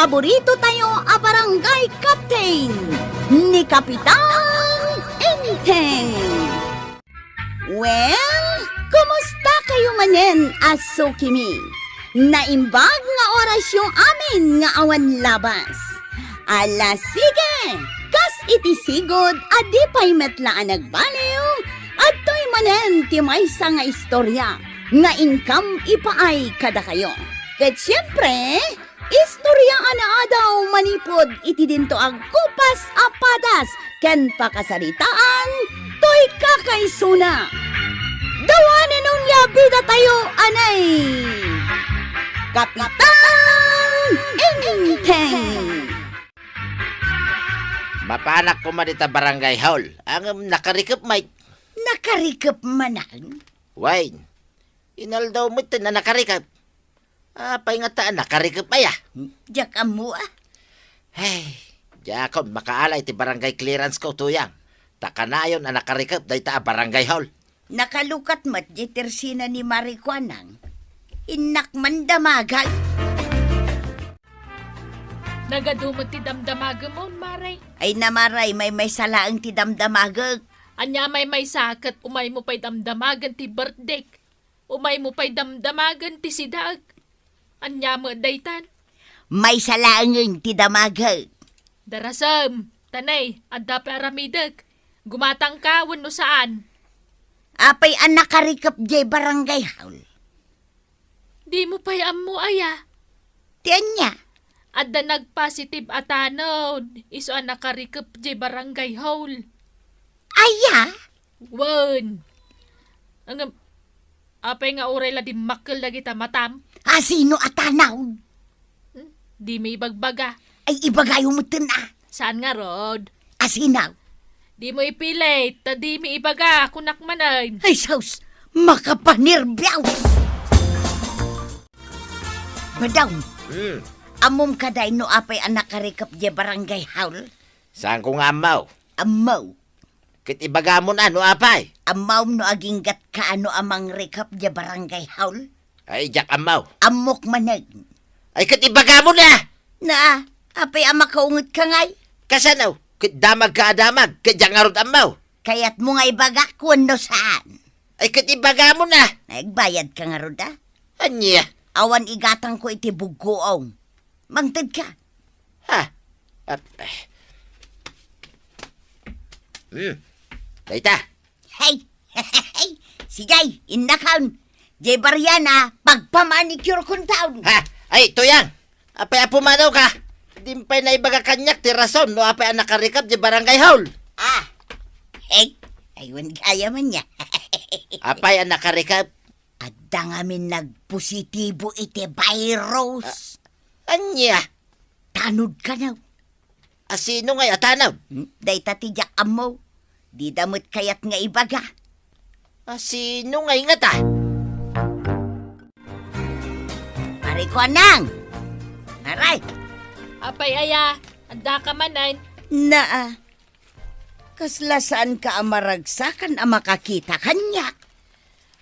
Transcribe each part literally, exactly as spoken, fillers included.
paborito tayo a barangay captain, ni Kapitan Enteng. Well, kumusta kayo manen a sukimi? Naimbag nga orasyo amin nga awan labas. Ala, sige! Kas iti sigud a di pay met la a nagbaliw, adtoy manen ti maysa nga istorya nga inkam ipaay kadakayo. Ket siempre, istorya a naadaw manipud iti dinto a gupas a padas ken pakasaritaan toy kakaisuna. Dawanen onia bida tayo, anay! Kapitan Enteng! Mapanak koma dita barangay hall. Ngem nakarikep met. Nakarikep manen? Wen, inaldaw met a nakarikep. Apay ngata a nakarikep aya? Diak ammo a. Ay, diakon makaala iti barangay clearance ko, Tuyang. Ta kanayon a nakarikep dayta a barangay hall. Nakalukat met diay tersina ni Mare Kuanang. Innak man damagan. Nagadu met ti damdamagemon, Mare. Ay na, Mare, maymaysa laeng ti damdamagek. Ania a maymaysa ket umaymo pay damdamagen ti birthdayk? Umaymo pay damdamagen ti sidaek. Ania met daytan? Maysa laengen ti damagek. Darasem, tanay, adda pay aramidek. Gumatangka wenno saan? Apay a nakarikep diay barangay hall? Dimo pay ammo aya? Ti ania? Adda nagpositive a tanod, isu a nakarikep diay barangay hall. Aya? Wen. Ngem, apay nga uray la dimmakkel dagita matam? A, sino a tanod? Hmm? Dimi ibagbaga. Ay, ibagayo metten a. Saan ngarud? A, sino? Dimo ipilit, ta dimi ibaga, kunak manen. Ay, sus! Makapanerbios! Badong, hmm, ammom kadi no apay a nakarikep diay barangay hall? Saanko nga ammo. Ammo. Ket ibagamon a no apay. Ammom no aginggatka a no a mangrikep diay barangay hall? Ay, diak ammo. Ammok manen. Ay, ket ibagamon a! Na, apay a makaungetka ngay? Kasano? Ket damagka a damag, ket diak ngarud ammo. Kayatmo nga ibagak wenno saan? Ay, ket ibagamon a! Nagbayadka ngarud a? Ania? Awan igatangko iti buggoong. Mangtedka. Ha? Ap-, eh. Hmm. Dayta. Hey! Sige, innakon. Diay baryan a, pagpamanicure-konton. Ha? Ay, Tuyang! Apay a pumanawka? Dimpay naibaga kaniak ti rason no apay a nakarikep diay barangay hall. Ah! Hey! Ay, wen gayam ania. Apay a nakarikep? Adda ngamin nagpositibo iti virus. A-, ania? Tanod kano. A, sino ngay a tanod? Hmm, dayta ti diak ammo. Dida met kayat nga ibaga. A, sino ngay ngata? Mare Kuanang! Aray! Apay aya, addaka manen? Naa, kasla saanka a maragsakan a makakita kaniak?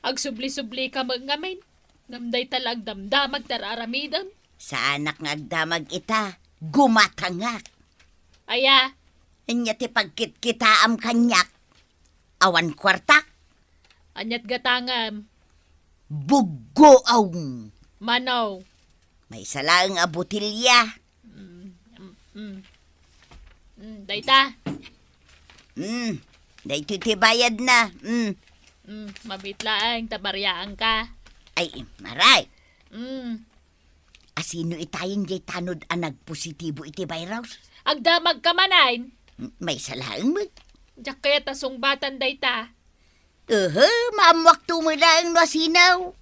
Agsubli-sublika met ngamin. Ngem dayta la agdamdamag ti ar-aramidem. Saanak nga agdamag ita, gumatangak. Aya? Ania ti pagkitkitaam kaniak? Awan kuartak? Aniat gatangem? Buggoong. Mano? Maysa laeng a botelya. Mm, mm, mm. Mm, dayta. Mm, daytoy ti bayadna. Mm. Mm, mabiit laeng ta bariaanka. Ay, maray. Mm. A, sino itayen diay tanod a nagpositibo iti virus? Agdamagka manen? Mm, maysa laeng met. Diak kayat a sungbatan dayta. Ehe, maammoakto met laeng no a sino.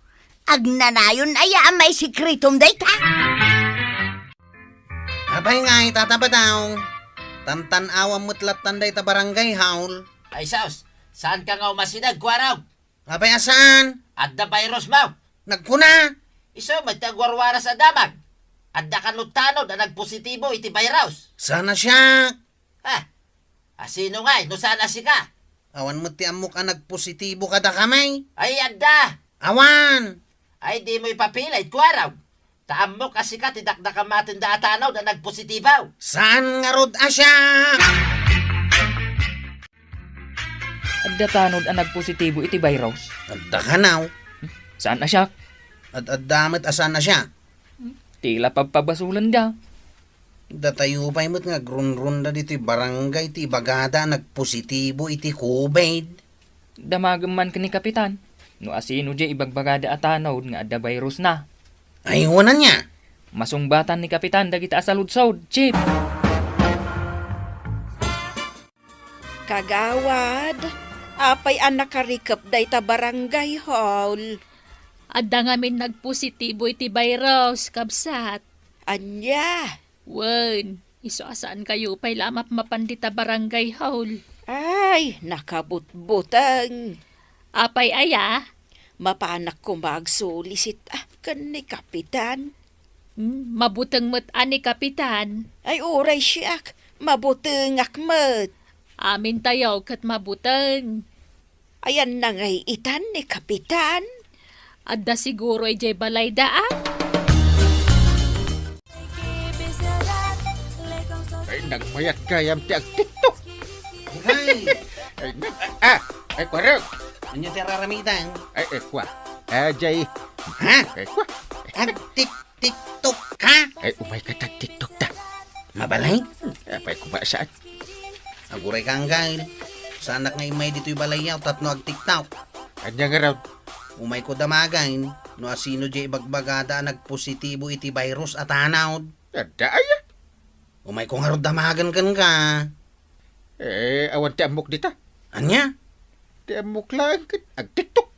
Agnanayon aya a maisekretom dayta? Apay ngay, Tata Badong? Tantan-awam met lattan dayta barangay hall. Ay sus, saanka nga umasideg, Kuarog? Apay a saan? Adda virus mo. Nagkuna? Isu met ti agwarwaras a damag. Adda kano tanod a nagpositibo iti virus. Saan a siak? Ha? A, sino ngay no saan a sika? Awan met ti ammok a nagpositibo kadakami. Ay, adda. Awan. Ay, dimo ipapilit, Kuarog. Ta ammok a sika ti dakdakamaten da a tanod a nagpositibo. Saan ngarud a siak? Adda tanod a nagpositibo iti virus? Adda kanaw. Saan a siak? Ad-adda met a saan a siak. Tila pabpabasolenda. Datayo pay met nga agrunrunda ditoy barangay ti ibagada a nagpositibo iti covid. Damagem man ken ni Kapitan no asino diay ibagbagada a tanod nga adda virus na. Ay, wen ania? Masungbatan ni Kapitan dagita a saludsod, Chief. Kagawad, apay a nakarikep dayta barangay hall? Adda ngamin nagpositibo iti virus, kabsat. Ania? Wen, isu a saankayo pay la a mapmapan dita barangay hall. Ay, nakabutbuteng. Apay aya? Mapanak koma agsulisit, ah, ken ni Kapitan. Hmm, mabuteng met a ni Kapitan. Ay, uray siak, mabutengak met. Amintayo ket mabuteng. Ayanna ngay itan ni Kapitan? Adda siguro idiay balayda, a? Ay, nagmayat gayam ti agtiktok. Ay! Ay, nag-, ah, ay, kuarog. Ania ti ar-aramidem? Ay, ay, kua. Ah, jay. Ha? Ay, kua. Agtik-tiktok ka? Ay, umay ka ta TikTok ta. Mabalin? Apay ko ba saan? Aguray ka, Anggail. Saanak nga immay ditoy balayyo tapno agtiktok. Ania ngarud? Umay ko damagen no asino diay ibagbagada a nagpositibo iti virus a tanod. Adda aya? Umay ko ngarud damagen kenka. Eh, awan ti ammok dita. Ania? Ti ammok laeng ket agtiktok.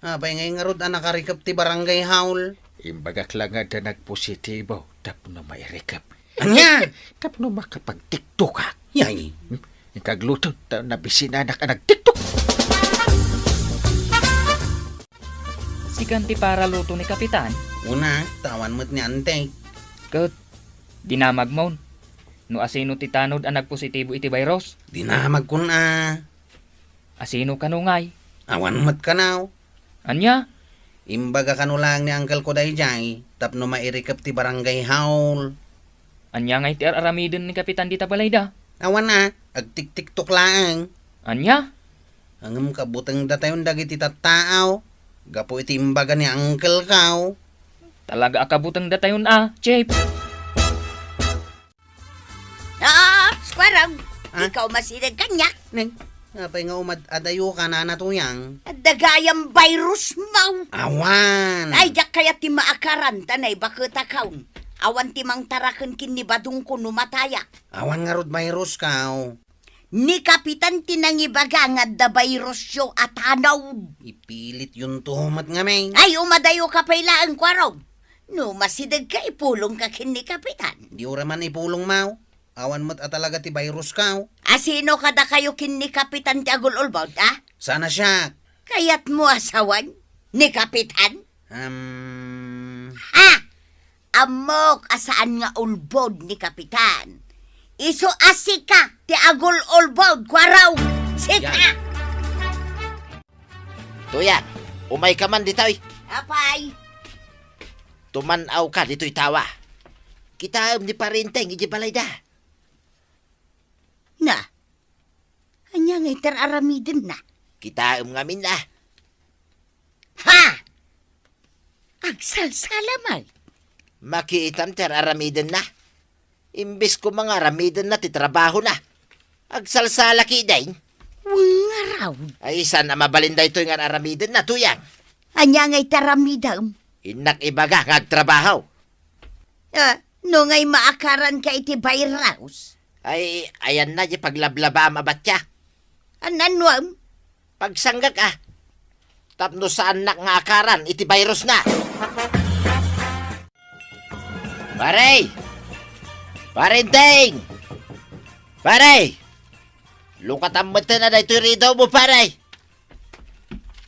Apay ngay ngarud a nakarikep ti barangay hall? Imbagak la nga adda nagpositibo tapno mairikep. Ania? Tapno makapagtiktokak. Yay. Hmm? Inkagluto ta nabisinanak a nagtiktok. Sikan ti paraluto ni Kapitan? Una, ta awan met ni Antek. Ket dinamagmon no asino ti tanod a nagpositibo iti virus? Dinamagkon a. Asino kano ngay? Awan met kanaw. Ania? Imbaga kano laeng ni uncle ko daydiay tapno mairikep ti barangay hall. Ania ngay ti ar-aramiden ni Kapitan dita balayda? Awan a, agtiktiktok laeng. Ania? Ngem kabutengdatayon dagiti tattaaw gapu iti imbaga ni uncle ko. Talaga a kabutengdatayon a, Chief. Ops, Kuarog, ah? Ikaw masideg kaniak? Neng, apay nga umad-adayo ka, Nana Tuyang? Adda gayam virus mo. Awan. Ay, diak kayat ti maakaran ta naibaketakaw. Awan ti mangtaraken ken ni badongko no matayak. Awan ngarud virus kaw. Ni Kapitan ti nangibaga nga adda virusyo a tanod. Ipilit yunto met ngamin. Ay, umadayo ka pay laeng, Kuarog. No masideg ka, ipulong ka ken ni Kapitan. Di ura man ipulong, maw. Awan met a talaga ti virus kaw. Asino kadakayo ken ni Kapitan ti agul-ulbod, a? Saan a siak? Kayatmo a sawen ni Kapitan? Um. Ha! Ammok a saan nga ulbod ni Kapitan. Isu a sika ti agul-ulbod, Kuarog. Sika! Yan. Tuyang, umay ka man ditoy. Apay? Tuman-aw ka ditoy tawa. Kitaem ni Parenteng idiay balayda. Na, ania ngay ti ar-aramidenna? Kitaem ngamin a. Ha! Agsalsala man. Makiitam ti ar-aramidenna. Imbes koma nga aramidenna ti trabahona, agsalsala ketdin. Wen ngarud. Ay, saan a mabalin daytoy nga ar-aramidenna, Tuyang? Ania ngay ti aramidem? Innak ibaga nga agtrabaho. Ah, no ngay maakaran ka iti virus? Ay, ayanna di paglablabaam a batya. An-, annuam? Pagsanggak a. Tapno saannak nga akaran iti virus na. Pare! Parenteng! Pare! Lukatam metten a daytoy ridaw mo, pare!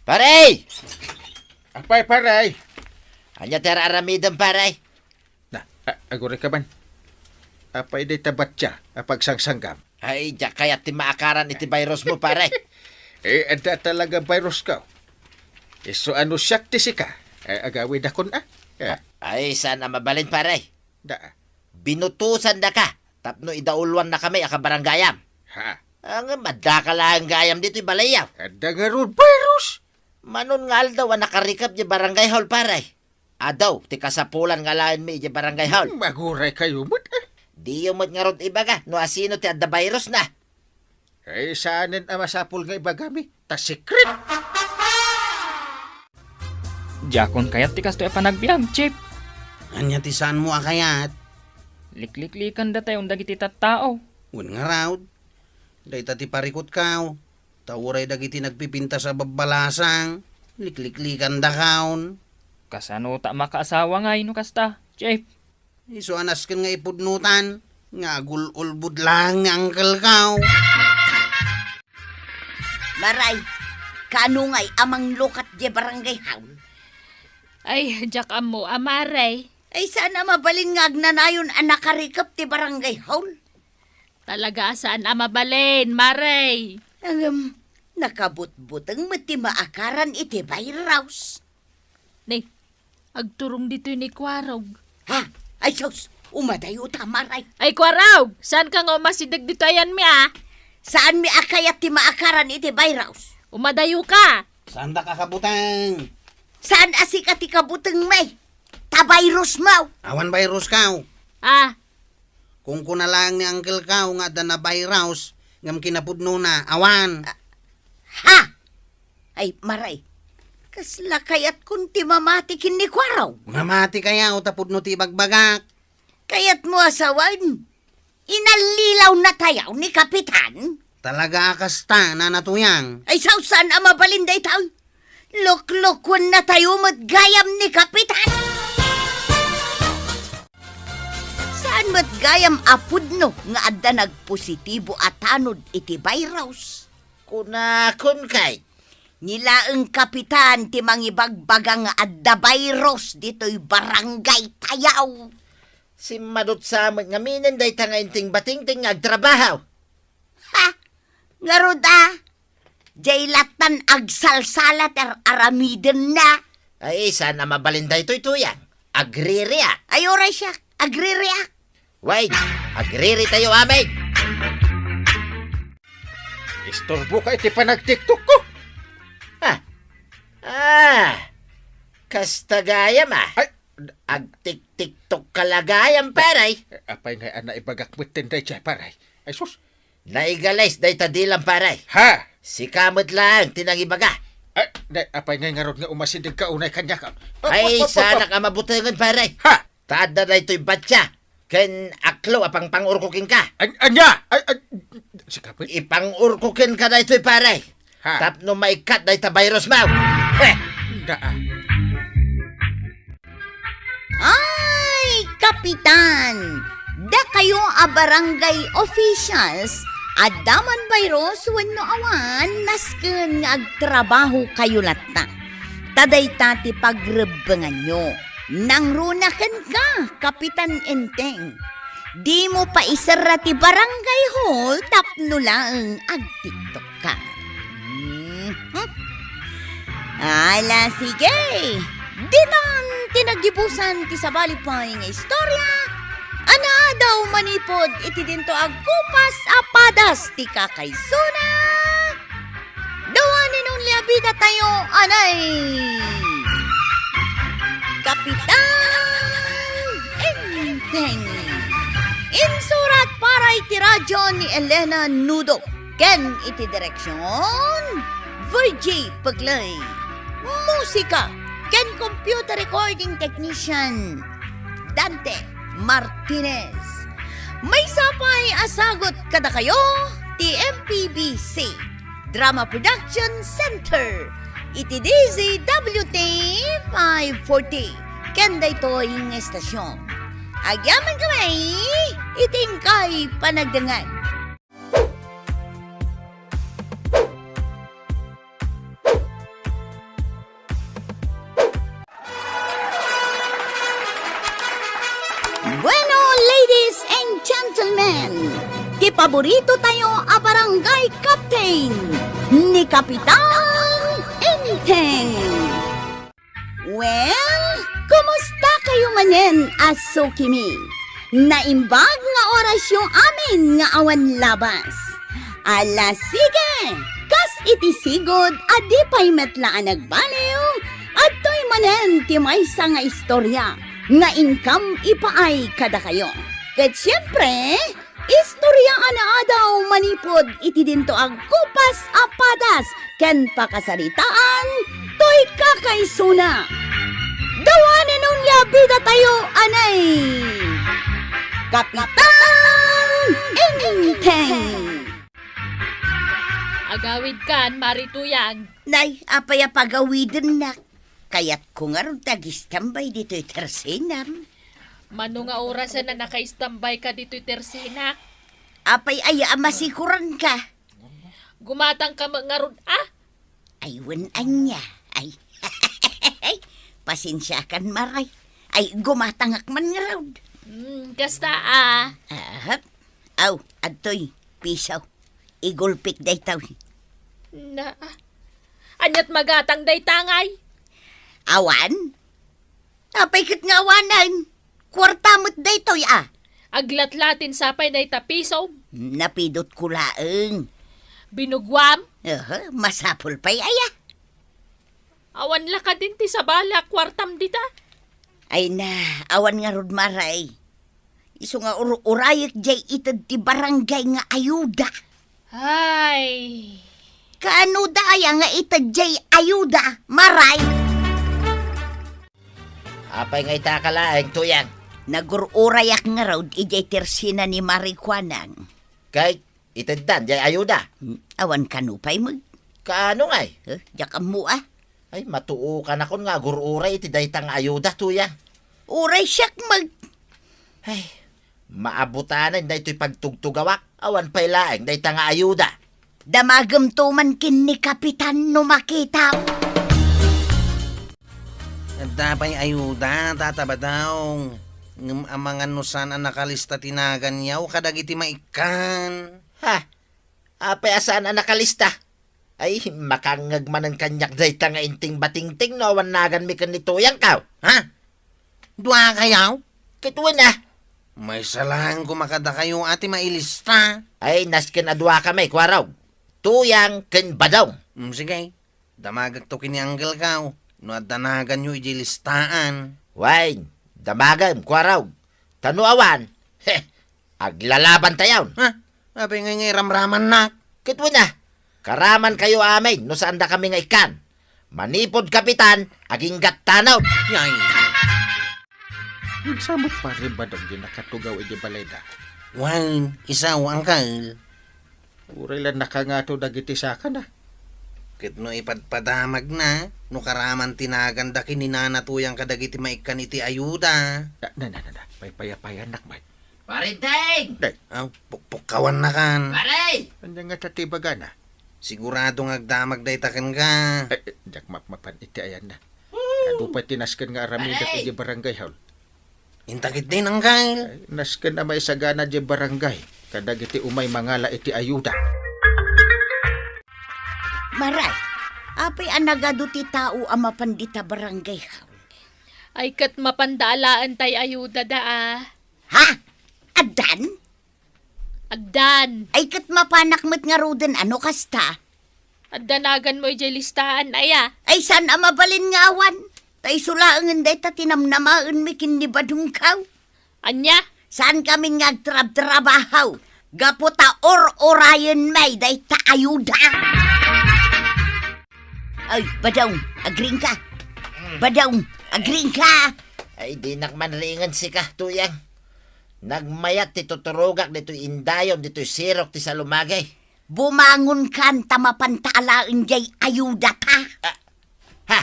Pare! Apay, pare? Ania ti ar-aramidem, pare? Na, a-, aguray ka man. Apay dayta batya a pagsangsanggam? Ay, diak kayat ti maakaran iti virus mo, pare. Eh, adda talaga virus ka. Isu a no siak ti sika, eh, agawidakon a. Eh. Ay, saan a mabalin, pare? Da. Binutosandaka tapno idauluannakami a kabarangayam. Ha? Ngem addaka laeng gayam ditoy balayyo. Adda ngarud virus. Manon nga aldaw a nakarikep diay barangay hall, pare. Adu ti kasapulan nga alaenmi idiay barangay hall. Hmm, aguraykayo met, eh. Diyo met ngarud ibaga no asino ti adda virusna. Eh, saanen a masapul nga ibagami, ta secret. Diakon kayat ti kastoy a panagbiag, Chief. Ania ti saanmo a kayat? Likliklikan datayon dagiti tattao. Wen ngarud, dayta ti parikutko, ta uray dagiti nagpipintas a babbalasang, likliklikandakon. Kasano ta makaasawa ngay no kasta, Chief? Isu a nasken nga ipudnotan, nga agul-ulbod laeng ni angkelko. Maray, kaano ngay a manglukat diay barangay hall? Ay, diak ammo, a, Maray. Ay, saan a mabalin nga agnanayon a nakarikep ti barangay hall? Talaga a saan a mabalin, Maray. Ngem, nakabutbuteng met ti maakaran iti virus. Ni, agturong ditoy ni Kuarog. Ha? Ay sus, umadayota, Maray. Ay, Kuarog! Saanka nga umasideg ditoy ayanmi, a? Saanmi a kayat ti maakaran iti virus. Umadayoka! Saandak a kabuteng. Saan a sika ti kabutengmi? Ta virusmo. Awan virusko. A? Kunkuna laeng ni angkelko nga adda na virus, ngem kinapudnona, awan. A, ha? Ay, Maray, kasla kayatkon ti mamati ken ni Kuarog? Mamatikayo ta pudno ti ibagbagak. Kayatmo a sawen, inallilawnatayo ni Kapitan? Talaga a kasta, Nana Tuyang. Ay, sao, saan a mabalin daytoy? Luklukuennatayo met gayam ni Kapitan. Saan met gayam a pudno nga adda nagpositibo a tanod iti virus? Kunakon kay, ni laeng Kapitan ti mangibagbaga nga adda virus ditoy barangaytayo. Simmadutsa met ngaminen dayta nga Enteng Batingting nga agtrabaho. Ha? Ngarud a, diay lattan agsalsala ti ar-aramidenna. Ay, saan a mabalin daytoy, Tuyang? Agririak. Ay, uray siak, agririak. Way, agriritayo amin. Isturboka iti panag-TikTokko. Ah. Ah. Kasta gayam, a. Ay. Agtik-TikTokka la gayam, pare. Eh, apay ngay a naibagak metten daydiay, pare? Ay, sus. Naigalis dayta dilam, pare. Ha? Sika met laeng ti nangibaga. Ay, day, apay ngay ngarud nga umasidegka unay kaniak? Ay, sanak a mabutengen, pare. Ha? Ta adda daytoy batya ken aklo a pangpang-urko kenka. An-, ania? Ay, ay, sika pay? Ipang-urko kenka daytoy, pare. Ha? Tapno maikkat dayta virusmo. Heh! Daa. Ay, Kapitan! Dakayo a barangay officials, adda man virus wenno awan, nasken nga agtrabahokayo latta. Ta dayta ti pagrebbenganyo. Nangruna kenka, Kapitan Enteng. Dimo paiserra ti barangay hall tapno laeng agtiktok ka. Mhm. Ala, sige. Ditan ti naggibusan ti sabali pay nga istorya a naadaw manipud iti dinto a kupas a padas ti kakaisuna. The one and only a bidatayo, anay, Kapitan Enteng. Insurat para iti radyo ni Elena Nudo. Ken iti direksyon, Virgie Pegley. Musika ken computer recording technician, Dante Martinez. Maysa pay a sagut kadakayo ti M P B C Drama Production Center iti D Z W T five forty. Ken daytoy nga estasyon. Agyamankami iti inkay panagdengngeg. Bueno, ladies and gentlemen, ti paborito tayo a barangay captain, ni Kapitan Enteng. Well, kumusta kayo manen a sukimi? Naimbag nga orasyo amin nga awan labas. Ala sige, kas iti sigud a di pay met la a nagbaliw, adtoy manen ti maysa nga istorya nga inkam ipaay kadakayo. Ket siempre, istorya a naadaw manipud iti dinto a kupas a padas ken pakasaritaan toy kakaisuna. Dawanen unay a bidatayo, anay! Kapitan Enteng! Agawidkan, Mari Tuyang. Nay, apay a pagawidennak? Kayatko ngarud ti agistambay ditoy tersenam. Mano nga orasen a nakaistambayka ditoy tersenak? Apay aya a masikuranka? Gumatangka met ngarud, a? Ay, wen ania. Ay, pasensiakan, Maray. Ay, gumatangak man ngarud. Hmm, kasta, a. Ahap. Aw, adtoy, piso. Igulpik daytoy. Na, aniat magatang dayta ngay? Awan? Apay ket nga awanen? Kuarta met daytoy, a. Aglatlatin sa pay dayta piso. Napidotko laeng. Binuguam? Aha, masapul pay aya. Awan la kadin ti sabali a kuartam dita? Ay na, awan ngarud, Maray. Isu nga ur-urayek jay ited ti barangay nga ayuda. Ay. Kaano da aya nga ited jay ayuda, Maray? Apay nga ita ka laeng, Tuyang? Nagur-urayak ngarud idiay tersena ni Mari Kuanang. Kay iteddan jay ayuda? Hmm, awan kano pay met. Kaano ngay? Eh, diak ammo, a. Ay, matuokanakon nga agur-uray iti dayta nga ayuda, Tuyang. Uray siak met. Ay, maabutanen daytoy pagtugtugawak. Awan pay laeng dayta nga ayuda. Damagemto man ken ni Kapitan no makitam. Adda pay ayuda, Tata Badong. Ngem amangan no saan a nakalista ti naganyo kadagiti maikkan. Ha? Apay a saan a nakalista? Ay, makangngeg manen kaniak dayta nga inting batingting no awan naganmi ken ni Tuyang kaw. Ha? Duakayo? Ket wen a. Maysa laeng koma kadakayo a ti mailista. Ay, nasken a duakami, Kuarog. Tuyang ken Badong. Mm, sige. Damagekto ken ni Anggelko no adda naganyo idiay listaan. Wen, damagem, Kuarog. Ta no awan, he, aglalabantayon. Ha? Apay ngay nga iramramannak? Ket wen a, karamankayo amin no saandakami nga ikkan. Manipud kapitan, agingga't tanod. Yay! Nagsamot pare Badong di nakatugaw iti balayda. Wen, isu, Angkel. Uray la nakangato dagiti sakana. Ket no ipadpadamagna, no karaman ti naganda ken ni Nana Tuyang kadagiti maikkan iti ayuda. Na, na, na, na, na. Paypayapayannak met. Pare Enteng! Day. Aw, pukpukkawannakan. Pare! Ania ngata ti ibagana? Sigurado nga agdamag dayta kenka. Eh, eh, diak mapmapan iti ayanna. Adu pay ti nasken nga aramidek iti barangay hall. Inta ketdin, Angkel. Ay, nasken a maisagana diay barangay kadagiti umay mangala iti ayuda. Maray, apay a nagadu ti tao a mapan dita barangay hall? Ay, ket mapanda alaen tay ayudada, a. Ha? Addan? Addan. Ay, ket mapanak met ngaruden a no kasta. Adda naganmo idiay listaan, aya? Ay, saan a mabalin nga awan? Ta isu laengen dayta ti namnamaenmi ken ni Badongko. Ania? Saankami nga agtrabtrabaho gapu ta ur-urayenmi dayta ayuda. Ay, Badong, agriingka. Mm. Badong, agriingka. Ay, dinak man riingen sika, Tuyang. Nagmayat ti tuturogak ditoy indayom, ditoy sirok ti salumagi. Bumangonkan ta mapanta alaen diay ayudata. Ah, ha?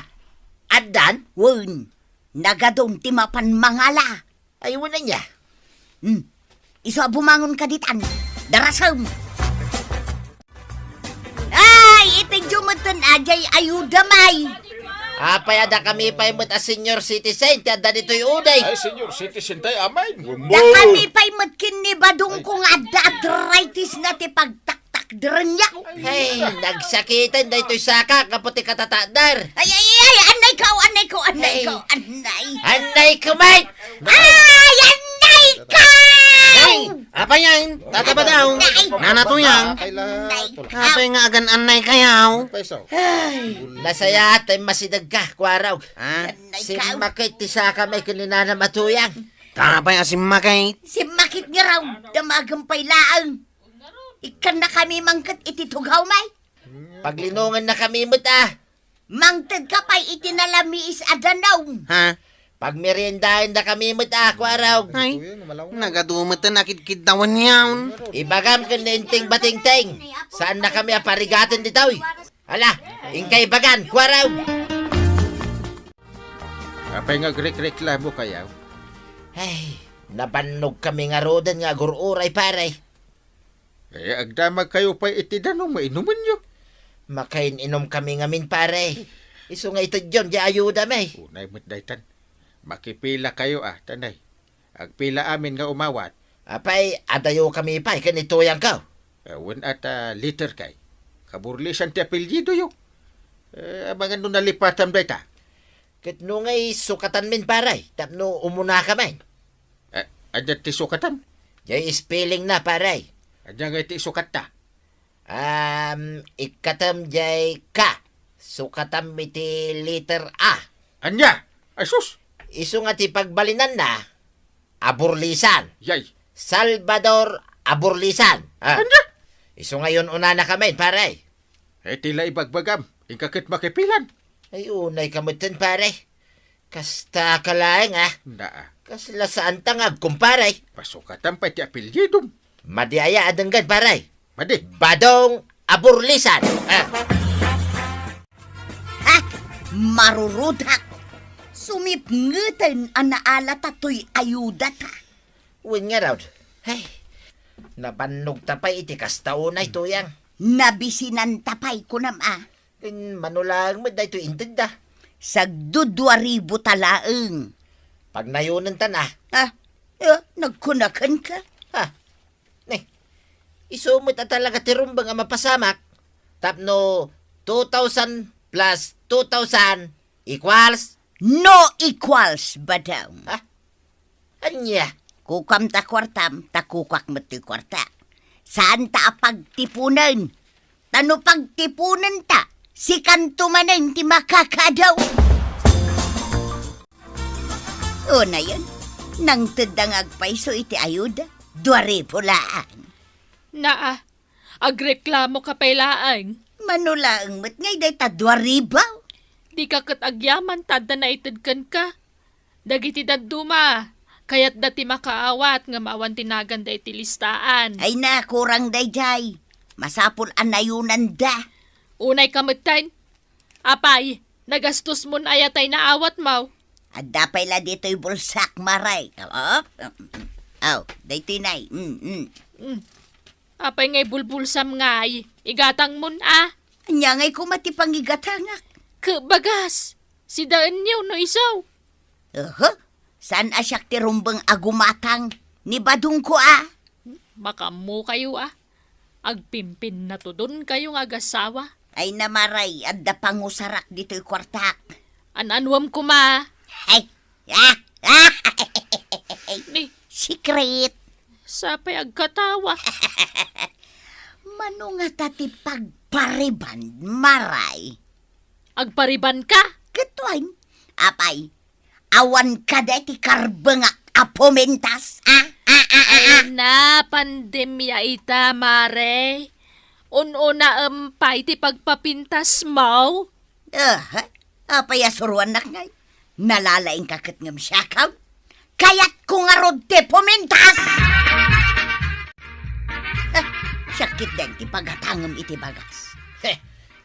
Addan? Wen, nagadun ti mapan mangala. Ay, wen ania? Hmm. Isu a bumangonka ditan. Darasem. Ay, iti diyo metten a diay ayudami. Apay a dakami pay met a senior citizen ti adda ditoy uday? Ay, senior citizen tay amin. Dakami pay met ken ni Badongko nga adda arthritis na ti pagtaktakderenyo. Ay, nagsakiten daytoy saka gapu ti katatakder. Ay, ay, ay, anay Annayko, annayko, Hey. annayko, annay. Annayko, mate! Ay, annayko! Hey! Apay yan? Tata Badong? Nay! Nana Tuyang? Nay! Apay nga agan-annay kayaw? Ay, nasaya tay masideg ka, Kuarog. Ha? Nay, Simmakit ti saka may ken ni Nana Matuyang. Apay a simmakit? Simmakit nga raw, damagen pay laeng. Ikkannakami mangted iti tugaw, may. Paglinongennakami met, a. Mangted ka pay iti nalamiis a danum. Ha? Pagmeriendaendakami met, a, Kuarog. Ay, nagadu met a nakidkiddawan yaon. Ibagam ken ni Inting Batingting. Saannakami a parigaten ditoy. Ala, inka ibagan, Kuarog. Apay nga agrekreklamo kayaw? Ay, nabannogkami ngaruden nga agur-uray, pare. Eh, agdamagkayo pay iti danum nga inumenyo. Makain-inumkami ngamin, pare. Isu nga itedyon, di ayuda, may. Unay met daytan. Makipila kayo, a, tanay. Agpila amin nga umawat. Apay, adayokami pay ken ni Tuyangko. Eh, wen a ta letter kay. Kaburlisan ti apelyidoyo. Eh, amangan no nalipatam dayta. Ket no ngay sukatanmin, pare, tapno umunakamin. Eh, ania ti sukatam? Jay spelling na, pare. Ania ngay ti isukatta? Um, ikkatem jay ka. Sukatam iti letter A. Ania? Ay, sus! Isu nga ti pagbalinanna, Aburlisan. Yay. Salvador Aburlisan. Ah. Ania? Isu nga yun unanakamin, pare. Eh, ti la ibagbagam, inka ket makipilan. Ay, unay ka metten, pare. Kasta ka laeng, a. Naa. Kasla saanta nga agkumpare. Pasukatan pay ti apelyidom. Madi aya a denggen, pare. Madi. Badong Aburlisan. Ah. Ha? Marurudak. Sumipngeten a naalata toy ayudata. Wen ngarud. Hey. Nabannogta pay iti kasta unay, Tuyang. Nabisinanta pay, kunam, a. Ken mano laeng met daytoy intedda? Sagdudua ribu ta laeng. Pagnayonenta, a. Ah, eh, nagkunakenka? Ha? Ne, isu met a talaga ti rumbeng a mapasamak. Tapno two thousand plus two thousand equals? No equals, Badong. Ha? Ania? Kukuam ta kuartam, ta kukuak met ti kuarta. Saanta a pagtipunen. Ta no pagtipunenta, sikanto manen ti makakadaw. Unayen, nangtedda nga agpayso iti ayuda, dua ribu laeng. Naa, agreklamo ka pay laeng. Mano laeng met ngay dayta dua ribu? Dika ket agyaman ta adda naited kenka. Dagiti dadduma, kayatda ti makaawat ngem awan ti naganda iti listaan. Ay na, kurang daydiay. Masapul a nayonanda. Unay ka metten. Apay, nagastosmon aya tay naawatmo? Adda pay la ditoy bulsak, Mare. Oh, oh, daytoy nay. Mm, mm. Mm. Apay ngay bulbulsam ngay? Igatangmon a. Ania ngay koma ti pangigatangak? Ke bagas, sidaenyo no isu. Aha, saan a siak ti rumbeng a gumatang? Ni badongko a. Makaammokayo a. Agpimpinnatudonkayo nga agassawa. Ay na Mare, adda pangusarak ditoy kuartak. An-anuem koma. Ay, ah, ah. Ni? Secret. Sapay agkatawa. Mano ngata ti pagpariban, Mare? Agparibanka? Ket wen, apay, awan kada ti karbengak a pumintas, a? A, a, a, a? Ay na, pandemia ita, Mare. Un-unaem pay ti pagpapintasmo? Aha, apay a suroannak ngay? Nalalaingka ket ngem siak? Kayatko ngarud ti pumintas! Eh, siak ketdin ti pagatangem iti bagas. Heh,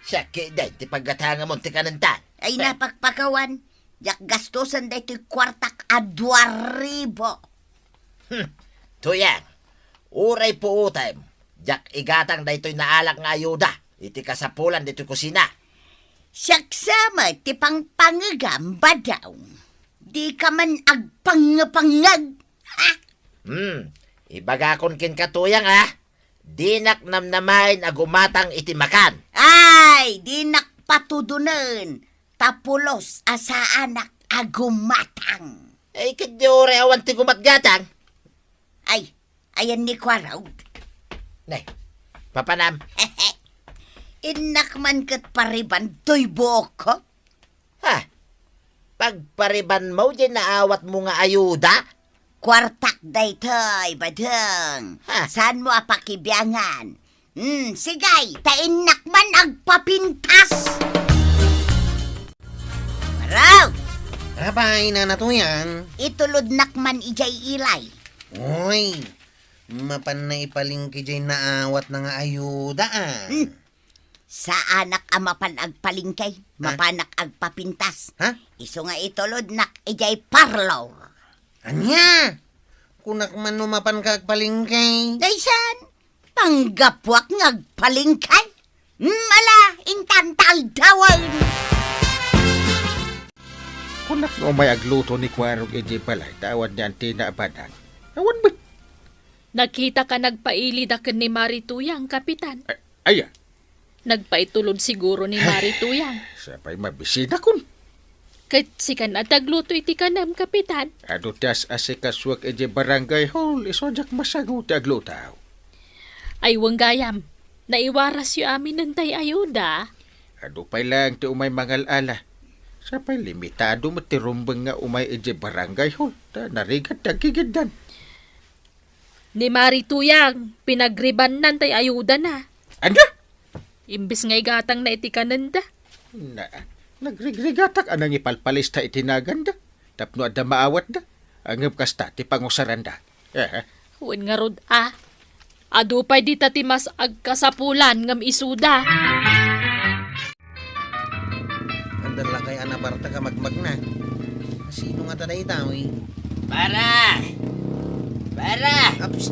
siak ketdin ti pagatangemon ti kanenta. Ay, napakpakawan. Diak gastosen daytoy kuartak a dua ribu. Hmm. Tuyang, uray puotem, diak igatang daytoy naalak nga ayuda iti kasapulan ditoy kusina. Siak sa met ti pangpangegam, Badong. Dika man agpangngepangngeg. Ha? Hmm, ibagakon kenka, Tuyang, a. Dinak namnamaen a gumatang iti makan. Ay, dinak patudonen. ta pulos a saanak a gumatang. Ay, ket di uray awan ti gumatgatang. Ay, ayan ni Kuarog. Nay, papanam. Innak man ket pariban toy buokko. Ha? Pagparibanmo diay naawatmo nga ayuda? Kuartak daytoy, Badong. Ha? Saanmo a pakibiangan? Hmm, sige, ta innak man agpapintas. Maraw! Apay, Nana Tuyang? Itulodnak man idiay ilay. Uy, mapanna ipalingki diay naawatna nga ayuda, a. Hmm. Saanak a mapan agpalingki, ha? Mapanak agpapintas. Ha? Isu nga itulodnak idiay parlor. Ania? Kunak man no mapanka agpalingki. Daysan, panggapuak nga agpalingki. Hmm, ala, intan ta aldawen. Kunak nga umay agluto ni Kuarog idiay balay, ta awan ni Antina a badang. Awan met. Nakitaka nagpailida ken ni Mari Tuyang, Kapitan. Ay, aya? Nagpaitulod siguro ni Mari Tuyang. Sapay mabisinakon. Ket sika a nagluto iti kanem, Kapitan? Adu ti as-asikasuak idiay barangay hall, isu a diak masango ti agluto. Ay, wen gayam, naiwarasyo aminen tay ayuda. Adu pay laeng ti umay mangal-ala. Sapay limitado met ti rumbeng nga umay idiay barangay hall, ta narigat ti agkigiddan. Ni Mari Tuyang, pinagribannan tay ayudana. Ania? Imbes nga igatangna iti kanenda. Na, nagrigrigatak a nangipalpalista iti naganda, tapno adda maawatda. Ngem kasta ti pangusaranda. Eh. Wen ngarud a. Adu pay dita ti mas agkasapulan ngem isuda. Adda lakay a nabartek a magmagna. Sino ngata dayta, uy? Para! Para! Aps.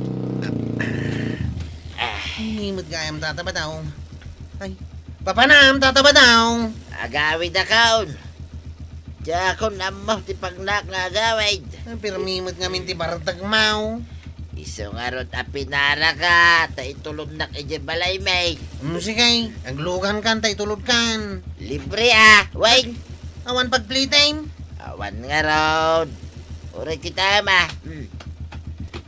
Ah. Ay, met gayam, Tata Badaw. Ay, papanam, Tata Badaw. Agawidakon. Diakon ammo ti pagnak nga agawid. Ay, pirmi met ngamin ti bartekmaw. Isu ngarud a pinaraka, ta itulodnak idiay balaymi. Mm, sige, aglugankan ta itulodkan. Libre a, wen. Awan pagplitem? Awan ngarud. Uray kitam a. Hmm.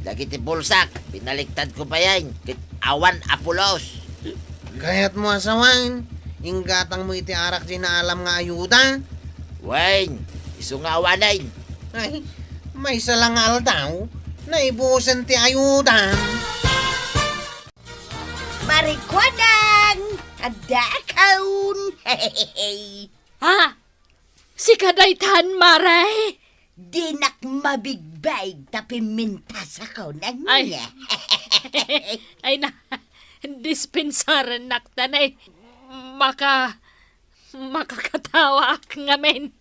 Dagiti bulsak, pinaliktadko payen, ket awan a pulos. Kayatmo a sawen, inggatangmo iti arak ti naalam nga ayuda? Wen, isu nga awanen. Ay, maysa la nga aldaw, naibusen ti ayuda. Marikuadang, adda akon. Ha? Sika daytan, Mare? Dinak mabigbaig ta pimmintasakon, ania? Ay. Ay na, dispensarennak ta, nay. Maka-, makakatawaak ngamin.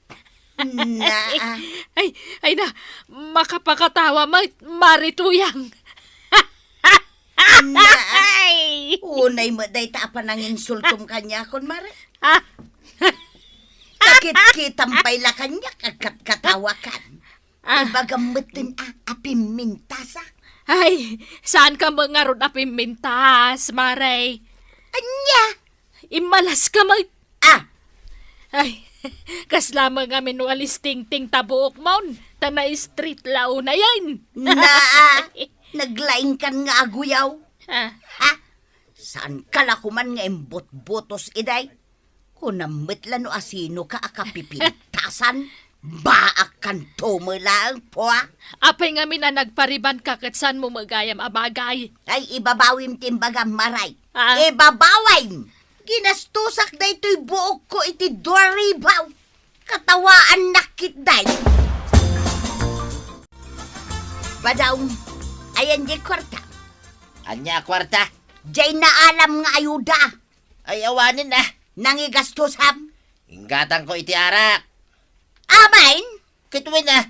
Na. Ay, ay na, makapakatawa, ma-, Mare Tuyang. Na. Ay. Unay met dayta a pananginsultom kaniakon, Mare. Ah. Kakitkitam pay la kaniak, agkatkatawakan. Ah. Ibagam metten a, a pimmintasak. Ay, saanka met ngarud a pimmintas, Mare? Ania? Immalaska met. Ah! Ay, kasla met ngamin walis tingting ta buokmon, ta na-straight la unayen. Naa, naglaingkan nga aguyaw. Ah. Ha? Saanka la koman nga imbutbutos idiay? Kunam met la no asinoka a kapipintasan. Baakkanto met laeng, pua. Apay ngamin a nagparibanka ket saanmo met gayam a bagay? Ay, ibabawim ti imbagam, Mare. Ah. Ibabawim! Ginastosak daytoy buokko iti dua ribu. Katawaannak ketdi. Badaw, ayan diay kuarta. Ania a kuarta? Diay naalam nga ayuda. Ay, awanen a. Nangigastos, ham? Inggatangko iti arak. Amin? Ket wen a.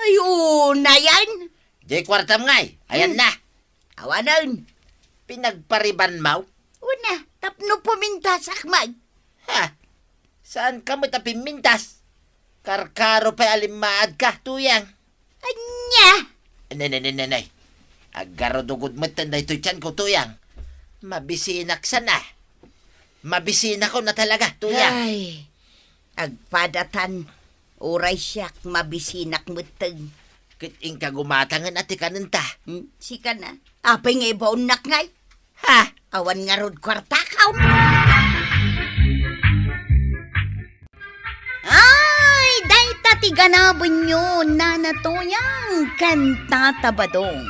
Ay, unayen. Diay kuartam ngay. Ayan na. Awanen. Pinagparibanmaw? Wen a, tapno pumintasak met. Ha? Saanka met a pimmintas? Karkaro pay a limmaadka, Tuyang. Ania? Nay, nay, nay, nay, nay. Aggarudugod metten daytoy tianko, Tuyang. Mabisinak sana. Mabisinakon a talaga, Tuyang. Ay, Agpadatan, uray siak, mabisinak metten. Ket inka gumatangen a ti kanenta. Hmm, sika na. Apay nga ibaonnak ngay? Ha? Awan ngarud kuartakam. Ay, dayta ti ganabenyo, Nana Toyang, ken Tata Badong.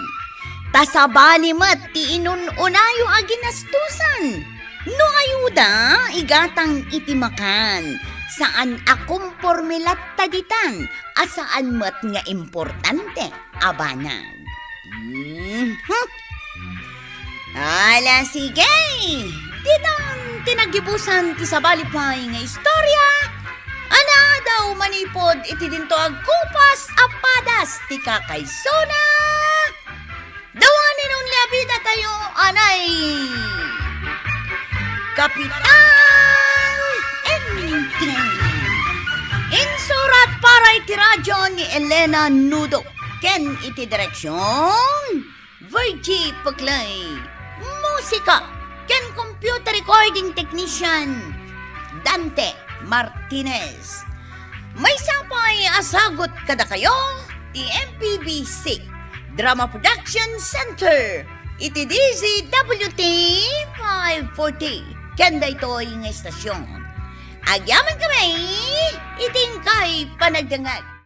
Ta sabali met ti inun-unayo a ginastosan. No ayuda, igatang iti makan. Saan a komporme latta ditan, a saan met nga importante a banag. Mhm. Ala, sige! Ditan ti naggibusan ti sabali pay nga istorya a naadaw manipud iti dinto agkupas a padas ti kakaisuna. The one and only a bidatayo, anay Kapitan Enteng. Insurat para iti radyo ni Elena Nudo ken iti direksyon Virgie Puclay. Musika ken computer recording technician, Dante Martinez. Maysa pay a sagut kadakayo ti M P B C Drama Production Center iti D Z W T five forty ken daytoy nga istasyon. Agyaman kami iti inkay panagdengngeg.